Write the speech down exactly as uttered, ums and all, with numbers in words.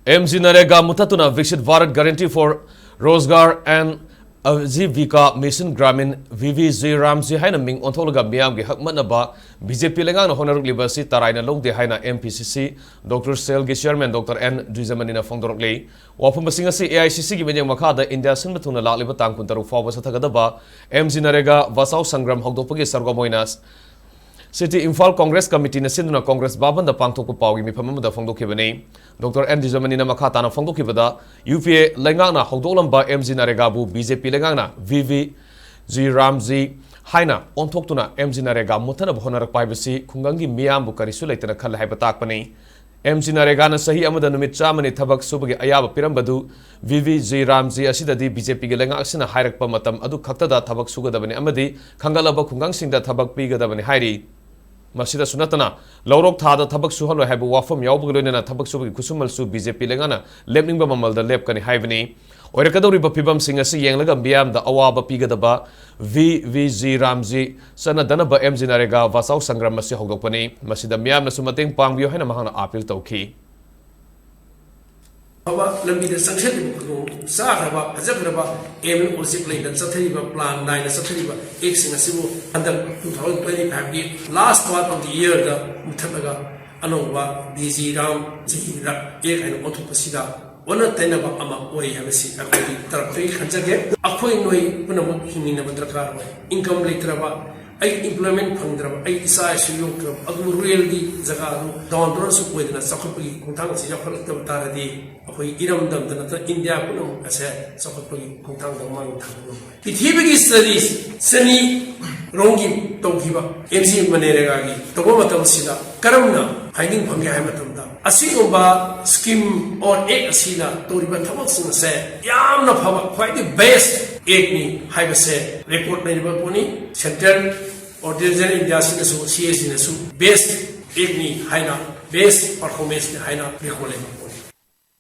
M G NREGA ꯃꯨꯊꯠꯇꯨꯅ Viksit Bharat Guarantee for Rozgar and Ajeevika Mission Gramin, V V G RAM G ꯍꯥꯏꯅ ꯃꯤꯡ ꯑꯣꯟꯊꯣꯛꯂꯒ ꯃꯤꯌꯥꯝꯒꯤ ꯍꯛ ꯃꯠꯅꯕ B J ꯄꯤ ꯂꯩꯉꯥꯛꯅ ꯍꯣꯠꯅꯔꯛꯂꯤꯕ ꯑꯁꯤ ꯇꯔꯥꯏꯅ ꯂꯧꯗꯦ ꯍꯥꯏꯅ ꯑꯦꯝ ꯄꯤ ꯁꯤ ꯁꯤ Doctor Cell ꯒꯤ chairman Doctor N ꯗ꯭ꯋꯤꯖꯃꯅꯤꯅ ꯐꯣꯡꯗꯣꯔꯛꯂꯤ꯫ ꯋꯥꯐꯝ ꯑꯁꯤꯡ ꯑꯁꯤ ꯑꯦ ꯑꯥꯏ ꯁꯤ ꯁꯤꯒꯤ ꯃꯤꯠꯌꯦꯡ ꯃꯈꯥꯗ ꯏꯟꯗꯤꯌꯥ ꯁꯤꯟꯕ ꯊꯨꯡꯅ ꯂꯥꯛꯂꯤꯕ ꯇꯥꯡ ꯀꯨꯟꯇꯔꯨꯛ ꯐꯥꯎꯕ ꯆꯠꯊꯒꯗꯕ ꯑꯦꯝ ꯖꯤ ꯅꯔꯦꯒꯥ ꯕꯆꯥꯎ ꯁꯪꯒ꯭ꯔꯥꯝ ꯍꯧꯗꯣꯛꯄꯒꯤ ꯁꯔꯒꯣꯝ ꯑꯣꯏꯅ City Imphal Congress Committee ꯅ ꯁꯤꯟꯗꯨꯅ Congress ꯚꯕꯟꯗ ꯄꯥꯡꯊꯣꯛꯄ ꯄꯥꯎꯒꯤ ꯃꯤꯐꯝ ꯑꯃꯗ ꯐꯣꯡꯗꯣꯛꯈꯤꯕꯅꯤ꯫ Doctor N ꯗ꯭ꯋꯤꯖꯃꯅꯤꯅ ꯃꯈꯥ ꯇꯥꯅ ꯐꯣꯡꯗꯣꯛꯈꯤꯕꯗ, ꯌꯨ ꯄꯤ ꯑꯦ ꯂꯩꯉꯥꯛꯅ ꯍꯧꯗꯣꯛꯂꯝꯕ ꯑꯦꯝ ꯖꯤ ꯅꯔꯦꯒꯥꯕꯨ ꯕꯤ ꯖꯦ ꯄꯤ ꯂꯩꯉꯥꯛꯅ V V G RAM G ꯍꯥꯏꯅ ꯑꯣꯟꯊꯣꯛꯇꯨꯅ ꯑꯦꯝ ꯖꯤ ꯅꯔꯦꯒꯥ ꯃꯨꯠꯊꯠꯅꯕ ꯍꯣꯠꯅꯔꯛꯄ ꯍꯥꯏꯕꯁꯤ ꯈꯨꯡꯒꯪꯒꯤ ꯃꯤꯌꯥꯝꯕꯨ ꯀꯔꯤꯁꯨ ꯂꯩꯇꯅ ꯈꯜꯂꯦ ꯍꯥꯏꯕ ꯇꯥꯛꯄꯅꯤ꯫ ꯑꯦꯝ ꯖꯤ ꯅꯔꯦꯒꯥꯅ ꯆꯍꯤ ꯑꯃꯗ ꯅꯨꯃꯤꯠ ꯆꯥꯝꯃꯅꯤ ꯊꯕꯛ ꯁꯨꯕꯒꯤ ꯑꯌꯥꯕ ꯄꯤꯔꯝꯕꯗꯨ V V G RAM G ꯑꯁꯤꯗꯗꯤ ꯕꯤ ꯖꯦ ꯄꯤꯒꯤ ꯂꯩꯉꯥꯛꯁꯤꯅ ꯍꯥꯏꯔꯛꯄ ꯃꯇꯝ ꯑꯗꯨ ꯈꯛꯇꯗ ꯊꯕꯛ ꯁꯨꯒꯗꯕꯅꯤ ꯑꯃꯗꯤ ꯈꯟꯒꯠꯂꯕ ꯈꯨꯡꯒꯪꯁꯤꯡꯗ ꯊꯕꯛ ꯄꯤꯒꯗꯕꯅꯤ ꯍꯥꯏꯔꯤ꯫ ꯃꯁꯤꯗꯁꯨ ꯅꯠꯇꯅ, ꯂꯧꯔꯣꯛ ꯊꯥꯗ ꯊꯕꯛ ꯁꯨꯍꯜꯂꯣꯏ ꯍꯥꯏꯕ ꯋꯥꯐꯝ ꯌꯥꯎꯕꯒ ꯂꯣꯏꯅꯅ ꯊꯕꯛ ꯁꯨꯕꯒꯤ ꯈꯨꯠꯁꯨꯃꯜꯁꯨ ꯕꯤ ꯖꯦ ꯄꯤ ꯂꯩꯉꯥꯛꯅ ꯂꯦꯞꯅꯤꯡꯕ ꯃꯃꯜꯗ ꯂꯦꯞꯀꯅꯤ ꯍꯥꯏꯕꯅꯤ꯫ ꯑꯣꯏꯔꯛꯀꯗꯧꯔꯤꯕ ꯐꯤꯕꯝꯁꯤꯡ ꯑꯁꯤ ꯌꯦꯡꯂꯒ ꯃꯤꯌꯥꯝꯗ ꯑꯋꯥꯕ ꯄꯤꯒꯗꯕ V V G RAM G ꯆꯠꯅꯗꯅꯕ ꯑꯦꯝ ꯖꯤ ꯅꯔꯦꯒꯥ ꯕꯆꯥꯎ ꯁꯪꯒ꯭ꯔꯥꯝ ꯑꯁꯤ ꯍꯧꯗꯣꯛꯄꯅꯤ꯫ ꯃꯁꯤꯗ ꯃꯤꯌꯥꯝꯅꯁꯨ ꯃꯇꯦꯡ ꯄꯥꯡꯕꯤꯌꯨ ꯍꯥꯏꯅ ꯃꯍꯥꯛꯅ ꯑꯥꯄꯤꯜ ꯇꯧꯈꯤ꯫ ꯑꯐꯕ ꯂꯝꯕꯤꯗ ꯆꯪꯁꯤꯜꯂꯤꯕ ꯈꯨꯗꯣꯡ ꯆꯥꯈ꯭ꯔꯕ ꯐꯖꯈ꯭ꯔꯕ aim and object ꯂꯩꯅ ꯆꯠꯊꯔꯤꯕ plan ꯅꯥꯏꯅ ꯆꯠꯊꯔꯤꯕ act ꯁꯤꯡ ꯑꯁꯤꯕꯨ ꯍꯟꯗꯛ two thousand twenty five ꯀꯤ last part of the year ꯗ ꯃꯨꯊꯠꯂꯒ ꯑꯅꯧꯕ V V G RAM G Act ꯍꯥꯏꯅ ꯑꯣꯟꯊꯣꯛꯄꯁꯤꯗ ꯑꯣꯟꯅ ꯇꯩꯅꯕ ꯑꯃ ꯑꯣꯏ ꯍꯥꯏꯕꯁꯤ ꯑꯩꯈꯣꯏꯒꯤ ꯇꯔꯞꯇꯒꯤ ꯈꯟꯖꯒꯦ꯫ ꯑꯩꯈꯣꯏ ꯅꯣꯏ ꯄꯨꯝꯅꯃꯛ ꯍꯤꯡꯃꯤꯟꯅꯕ ꯗꯔꯀꯥꯔ ꯑꯣꯏ꯫ Income ꯂꯩꯇ꯭ꯔꯕ, ꯑꯩ employment ꯐꯪꯗ꯭ꯔꯕ, ꯑꯩ ꯏꯆꯥ ꯏꯁꯨ ꯌꯣꯛꯇ꯭ꯔꯕ, ꯑꯗꯨꯕꯨ rural ꯗꯤ ꯖꯒꯥꯗꯨ down towns ꯁꯨ ꯑꯣꯏꯗꯅ ꯆꯥꯎꯈꯠꯄꯒꯤ ꯈꯣꯡꯊꯥꯡ ꯑꯁꯤ ꯌꯥꯎꯈꯠꯂꯛꯇꯕ ꯇꯥꯔꯗꯤ ꯑꯩꯈꯣꯏ ꯏꯔꯝꯗꯝꯗ ꯅꯠꯇꯅ ꯏꯟꯗꯤꯌꯥ ꯄꯨꯝꯅꯃꯛ ꯑꯁꯦ ꯆꯥꯎꯈꯠꯄꯒꯤ ꯈꯣꯡꯊꯥꯡꯗ ꯃꯥꯡ ꯊꯥꯕ ꯉꯝꯂꯣꯏ꯫ ꯄ꯭ꯔꯤꯊꯤꯕꯤꯒꯤ studies ꯆꯅꯤ ꯔꯣꯝꯒꯤ ꯇꯧꯈꯤꯕ ꯑꯦꯝ ꯖꯤ ꯃꯅꯦꯔꯦꯒꯥꯒꯤ ꯇꯧꯕ ꯃꯇꯝꯁꯤꯗ ꯀꯔꯝꯅ finding ꯐꯪꯒꯦ ꯍꯥꯏꯕ ꯃꯇꯝꯗ, ꯑꯁꯤꯒꯨꯝꯕ scheme or act ꯑꯁꯤꯅ ꯇꯧꯔꯤꯕ ꯊꯕꯛꯁꯤꯡ ꯑꯁꯦ ꯌꯥꯝꯅ ꯐꯕ, ꯈ꯭ꯋꯥꯏꯗꯒꯤ best act ꯅꯤ ꯍꯥꯏꯕꯁꯦ record ꯂꯩꯔꯤꯕ ꯄꯣꯠꯅꯤ꯫ Central or Regional India ꯁꯤꯅꯁꯨ, C A C ꯅꯁꯨ best act ꯅꯤ ꯍꯥꯏꯅ, best performance ꯅꯤ ꯍꯥꯏꯅ record ꯂꯩꯕ ꯄꯣꯠꯅꯤ꯫